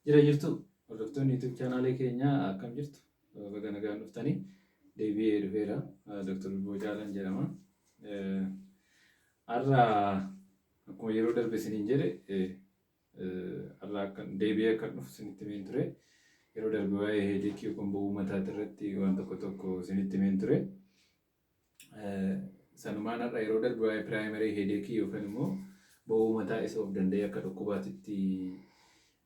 Jira jirtu hordoftoonni YouTube chaanaalii keenyaa, akkam jirtu? Baga nagaan dhuftanii. Deebi'ee dhufeera. Dr. Bilboo Caalaan jedhama. Har'a akkuma yeroo darbe isiniin jedhe, har'a akka deebi'ee akka dhufu isinitti himeen ture. Yeroo darbe waa'ee headache yookaan bowwuu mataati irratti waan tokko tokko isinitti himeen ture. Sanumaan har'a yeroo darbe waa'ee primary headache yookaan immoo bowwuu mataa isa of danda'ee akka dhukkubaatitti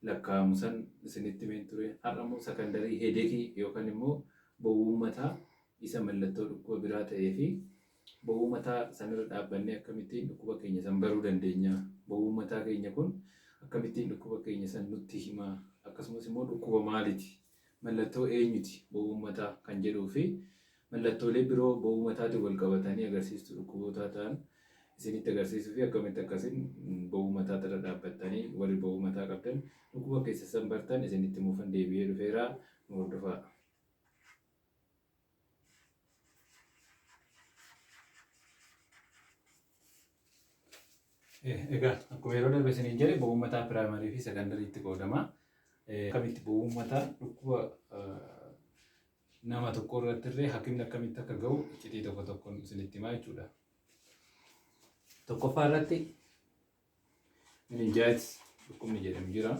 lakkaa'amu san isinitti himeen ture. Har'a immoo secondary headache yookaan immoo bowwuu mataa isa mallattoo dhukkuba biraa ta'ee fi bowwuu mataa sanirra dhaabbannee akkamittiin dhukkuba keenya san baruu dandeenya? Bowwuun mataa keenya kun akkamittiin dhukkuba keenya san nutti hima? Akkasumas immoo dhukkuba maaliti? Mallattoo eenyuti bowwuun mataa kan jedhuu fi mallattoolee biroo bowwuu mataatiin wal qabatanii agarsiistuu dhukkubootaa ta'an isinitti agarsiisuu fi akkamitti akkasin bowwuu mataa irra dhaabbattanii warri bowwuu mataa qabdan dhukkuba keessa san bartan isinitti himuufan deebi'ee dhufeera. Nu hordofaa. Egaa akkuma yeroo darbe isiniin jedhe, bowwuun mataa primary fi secondarytti qoodama. Akkamitti bowwuun mataa dhukkuba nama tokko irratti illee hakimni akkamitti akka ga'u iccitii tokko tokkoon isinitti himaa jechuudha. Tokkoffaa irratti meningitis dhukkubni jedhamu jira.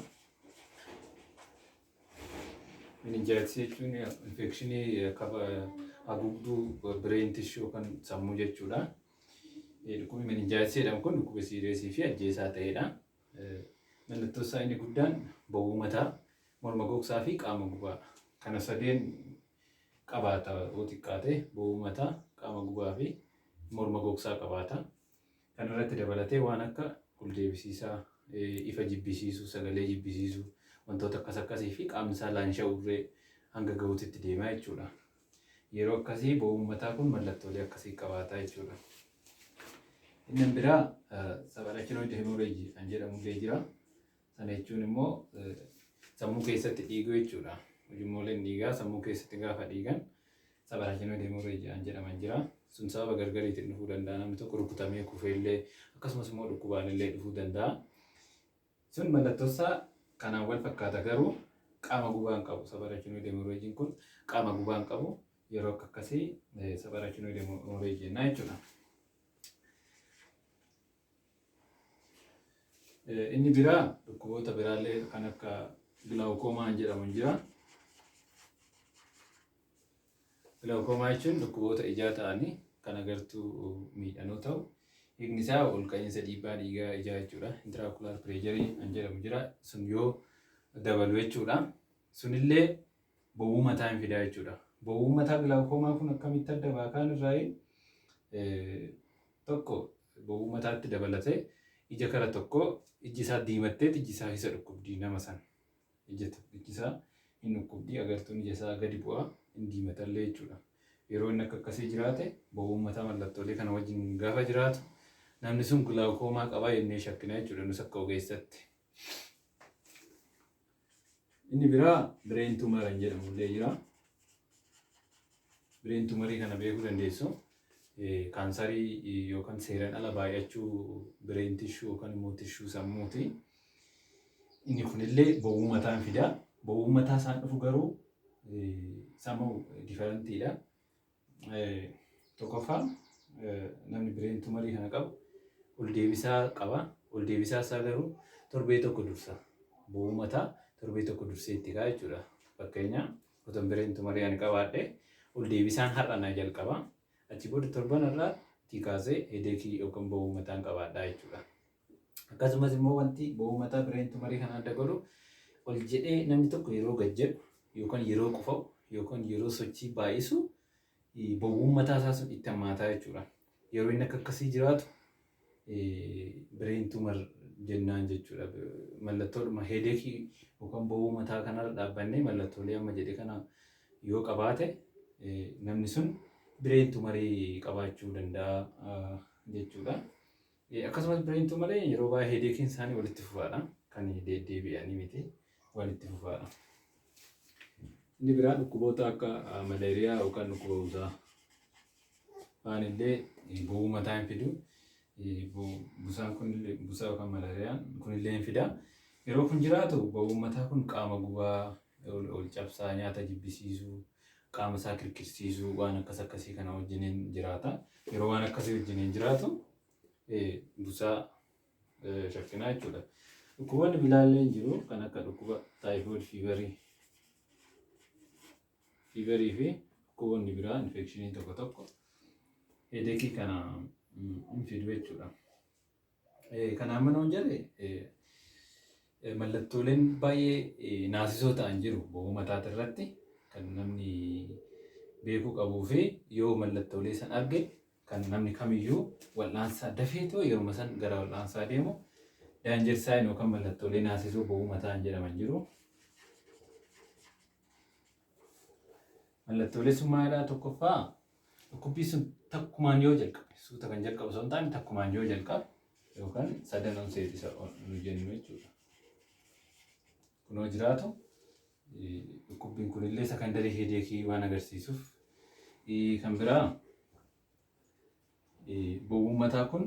Meningitis jechuun infekshinii kaba haguugduu brain tissue yookaan sammuu jechuudha. Dhukkubni meningitis jedhamu kun dhukkuba serious fi ajjeesaa ta'edha. Mallattoo isaa inni guddaan bowwuu mataa, morma gogsaa fi qaama gubaa. Kana sadeen qabaata yoo xiqqaate: bowwuu mataa, qaama gubaa fi morma gogsaa qabaata. Kana irratti dabalatee waan akka ol deebisiisaa, ifa jibbisiisuu, sagalee jibbisiisuu, wantoota akkas akkasii fi qaamni isaa laansha'urree hanga ga'uutitti deemaa jechuudha. Yeroo akkasii bowwuun mataa kun mallattoolee akkasii qabaata jechuudha. Inni biraa subarachnoid hemorrhage kan jedhamullee jira. Sana jechuun immoo sammuu keessatti dhiiguu jechuudha. Ujummooleen dhiigaa sammuu keessatti gaafa dhiigan subarachnoid hemorrhage kan jedhaman jira. Sun sababa gargariitiin dhufuu danda'a. Namni tokko rukutamee kufeellee, akkasumas immoo dhukkubaan illee dhufuu danda'a. Sun mallattoo isaa kanaan wal fakkaata, garuu qaama gubaa hin qabu. Subarachnoid hemorrhage kun qaama gubaa hin qabu. Yeroo akka akkasii subarachnoid hemorrhage jennaa jechuudha. Inni biraa dhukkuboota biraallee kan akka glaucoma jedhamu jira. Glaucoma jechuun dhukkuboota ijaa ta'anii kan agartuu miidhanoo ta'u, hiikni isaa ol ka'iinsa dhiibbaa dhiigaa ijaa jechuudha. Intraocular pressure kan jedhamu jira. Sun yoo dabalu jechuudha. Sunillee bowwuu mataa hin fidaa jechuudha. Bowwuun mataa glaucoma kun akkamitti adda ba'a kaan irraa? Tokko, bowwuu mataatti dabalatee ija kara tokko ijji isaa diimattee ijji isaa isa dhukkubdii nama sana. Iji isaa hin dhukkubdii, agartuun ija isaa gadi bu'aa, hin diimatallee jechuudha. Yeroo inni akka akkasii jiraate, bowwuun mataa mallattoolee kana wajjin gaafa jiraatu, namni sun glaucoma qabaa jennee shakkina jechuudha nus akka ogeessatti. Inni biraa brain tumor kan jedhamullee jira. Brain tumorii kana beekuu dandeessu. Kaansarii yookaan seeraan ala baay'achuu brain tissue yookaan immoo tissue sammuuti. Inni kunillee bowwuu mataa hin fida. Bowwuun mataa isaan dhufu garuu sammuu differentiidha. Tokkoffaa, namni brain tumorii kana qabu ol deebisaa qaba. Ol deebisaa isaa garuu torbee tokko dursa. Bowwuu mataa torbee tokko dursee itti ka'a jechuudha. Fakkeenya, otoo brain tumorii ani qabaadhe, ol deebisaan har'a na jalqaba. Achi booda torban irraa itti kaasee headache yookaan bowwuu mataan qabaadha jechuudha. Akkasumas immoo wanti bowwuu mataa brain tumorii kana adda godhu, ol jedhee namni tokko yeroo gad jedhu yookaan yeroo qufa'u yookaan yeroo sochii baay'isu bowwuun mataa isaa sun itti hammaataa jechuudha. Yeroo inni akka akkasii jiraatu brain tumor jennaan jechuudha. Mallattoodhuma headache yookaan bowwuu mataa kanarra dhaabbannee mallattoolee amma jedhe kana yoo qabaate, namni sun brain tumorii qabaachuu danda'a jechuudha. Akkasumas brain tumorii yeroo baay'ee headacheiin isaanii walitti fufaadha. Kan deddeebi'anii miti, walitti fufaadha. Inni biraa dhukkuboota akka malaariyaa yookaan dhukkuba busaa faan illee bowwuu mataa hin fidu. Busaan kun, busaa yookaan malaariyaan kunillee hin fida. Yeroo kun jiraatu bowwuun mataa kun qaama gubaa, ol cabsaa, nyaata jibbisiisuu, qaama isaa kirkirsiisuu, waan akkas akkasii kana wajjiniin jiraata. Yeroo waan akkasii wajjiniin jiraatu busaa shakkinaa jechuudha. Dhukkuboonni biraallee hin jiru, kan akka dhukkuba typhoid feverii fi dhukkuboonni biraa, infectionii tokko tokko headacheii kana hin fidu jechuudha. Kanaan mana hin jedhe, mallattooleen baay'ee naasisoo ta'an jiru bowwuu mataa irratti kan namni beekuu qabuu fi yoo mallattoolee san arge kan namni kamiyyuu wal'aansaa dafeetoo yeruma san gara wal'aansaa deemu. Danger sign yookaan mallattoolee naasisoo bowwuu mataa jedhaman jiru. Mallattoolee sun maalidhaa? Tokkoffaa, dhukkubbii sun takkumaan yoo jalqabe, suuta kan jalqabu osoo hin taane takkumaan yoo jalqabe yookaan sudden onset isa nu jennu jechuudha. Kunoo jiraatu, dhukkubbiin kunillee secondary headacheii waan agarsiisuuf. Kan biraa, bowwuun mataa kun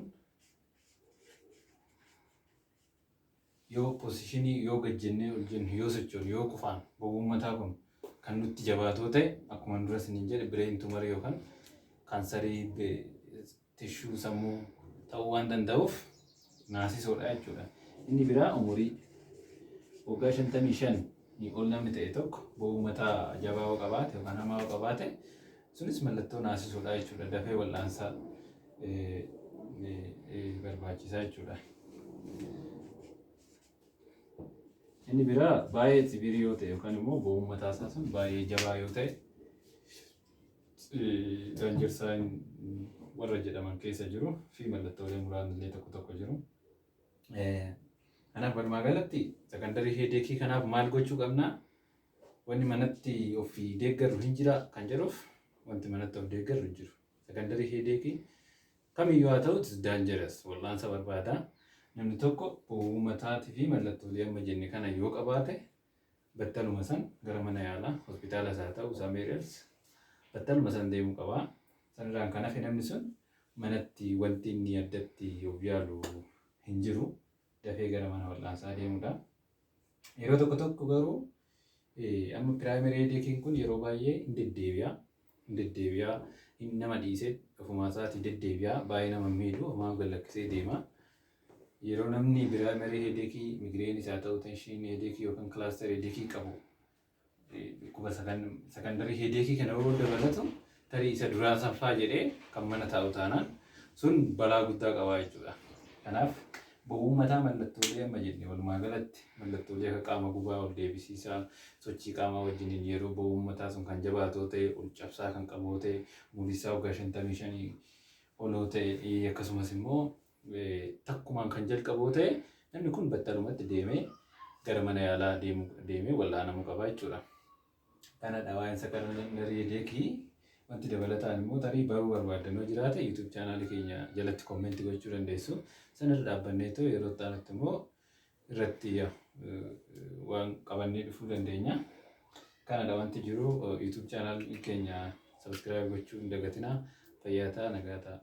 yoo positionii yoo gajjennee ol jennu, yoo sochoonu, yoo qufaan bowwuun mataa kun kan nutti jabaatoo ta'e, akkuma dura isiniin jedhe, brain tumorii yookaan kaansarii tissue sammuu ta'uu waan danda'uuf naasisoodha jechuudha. Inni biraa, umurii waggaa 55 ol namni ta'e tokko bowwuu mataa jabaa yoo qabaate yookaan hamaa yoo qabaate, sunis mallattoo naasisuudha jechuudha. Dafee wal'aansa barbaachisaa jechuudha. Inni biraa, baay'ee severeii yoo ta'e yookaan immoo bowwuun mataa isaa sun baay'ee jabaa yoo ta'e, danger sign warra jedhaman keessa jiru fi mallattoolee muraasni illee tokko tokko jiru. Kanaaf walumaa galatti secondary headacheii kanaaf maal gochuu qabnaa? Wanni manatti ofii deeggarru hin jira kan jedhuuf, wanti manatti of deeggarru hin jiru. Secondary headacheii kamiyyuu haa ta'u, dangerous, wal'aansa barbaada. Namni tokko bowwuu mataatii fi mallattoolee amma jenne kana yoo qabaate, battaluma san gara mana yaalaa, hospitaalas haa ta'u, somewhere else, battaluma san deemuu qaba. Sanirraan kan hafe namni sun manatti wanti inni addatti of yaalu hin jiru. Dafee gara mana wal'aansaa deemudha. Yeroo tokko tokko garuu, amma primary headacheiin kun yeroo baay'ee hin deddeebi'a. Hin deddeebi'a. Nama dhiisee ofumaa isaatii deddeebi'a. Baay'ee nama miidhu, ofumaa gad lakkisee deema. Yeroo namni primary headacheii, migraineis haa ta'u, tension headacheii yookaan cluster headacheii qabu, dhukkuba secondary headacheii kana yeroo dabalatu, tarii isa duraa sanfaa jedhee kan mana taa'u taanaan, sun balaa guddaa qaba jechuudha. Kanaaf bowwuu mataa mallattoolee amma jenne, walumaa galatti mallattoolee akka qaama gubaa, ol deebisiisaa, sochii qaamaa wajjiniin yeroo bowwuun mataa sun kan jabaatoo ta'e, ol cabsaa kan qabu ta'e, umurii isaa waggaa 55 oloo ta'e, akkasumas immoo takkumaan kan jalqabu ta'e, namni kun battalumatti deemee gara mana yaalaa deemee wal'aanamuu qaba jechuudha. Kanadha waa'een secondary headacheii. Wanti dabalataan immoo tarii baruu barbaaddan yoo jiraate, YouTube channelii keenya jalatti commentii gochuu dandeessu. Sanarra dhaabbanneetoo yeroo itti aanutti immoo irratti waan qabannee dhufuu dandeenya. Kanadha wanti jiru. YouTube channelii keenya subscribe gochuu hin dagatinaa. Fayyaa ta'aa, nagaa ta'aa.